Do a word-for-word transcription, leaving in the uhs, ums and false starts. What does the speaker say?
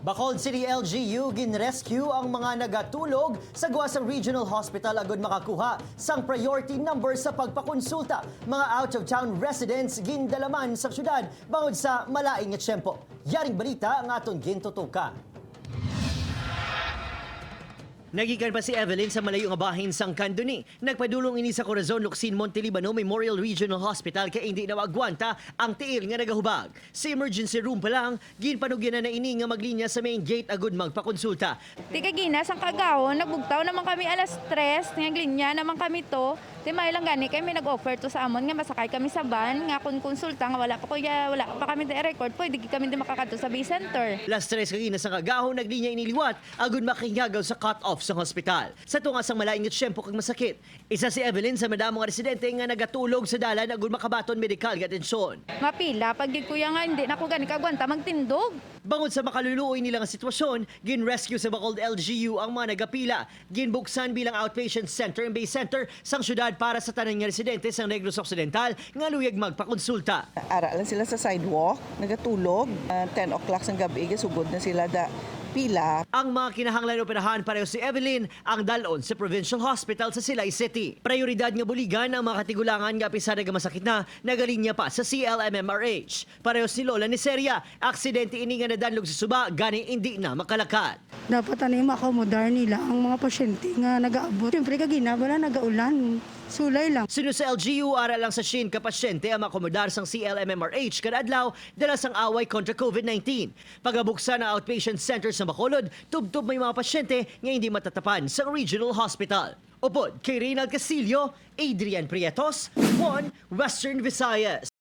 Bacolod City L G U, gin-rescue ang mga nagatulog sa gwa sang Regional Hospital agud makakuha sang priority number sa pagpakonsulta. Mga out-of-town residents gindala man sa syudad bangod sa malain nga tiyempo. Yaring balita ang aton gintutukan. Nagikan pa si Evelyn sa malayo nga bahin sang Candoni. Nagpadulong ini sa Corazon Locsin Montelibano Memorial Regional Hospital kay indi na maagwanta ang tiil nga nagahubag. Sa emergency room pa lang, ginpanugyanan na ini nga maglinya sa main gate agud magpakonsulta. Ti kagina sang kaagahon, nagbugtaw naman kami alas tres, naglinya naman kami to. Ti may lang gani kay may nag-offer to sa amon nga masakay kami sa van, nga kon konsulta nga wala pa kuya, wala pa kami di record, pwede gid kami di makakadto sa Bay Center. Las tres kagina sang kaagahon, naglinya ini liwat agud makahingagaw sa cut-off sang hospital. Sa tunga sang malain nga tiyempo kag masakit, isa si Evelyn sa madamo nga residente nga nagatulog sa dalan agud makabaton medikal nga atensyon. Mapila pa gid kuya nga hindi na ko gani kaagwanta magtindog. Bangod sa makaluluoy nila nga sitwasyon, gin-rescue sa Bacolod L G U ang mga nagapila. Ginbuksan bilang outpatient center ang Bay Center sang syudad para sa tanan nga residente sang Negros Occidental nga luyag magpakonsulta. Ara lang sila sa sidewalk, nagatulog. Ah, ten o'clock sang gabi, gisugod na sila da pila. Ang mga kinahanglan operahan pareho si Evelyn ang dalon sa Provincial Hospital sa Silay City. Prioridad nga buligan ang mga katigulangan nga apisar nga masakit na, nagalinya pa sa C L M M R H. Pareho si Lola Niseria, aksidente ini nga nadanlog sa suba, gani indi na makalakad. Dapat ano yung maakomodar nila ang mga pasyente nga nagaabot. Siyempre, kagina, wala nagaulan. Sulay lang. Suno sa L G U, ara lang sa siyam ka pasyente ang maakomodar sang C L M M R H kada adlaw dala sang away kontra COVID nineteen. Pagabuksan ang outpatient center sa Bacolod, tubtob may mga pasyente nga hindi matatapan sa Regional Hospital. Upod kay Reynald Castillo, Adrian Prietos, One Western Visayas.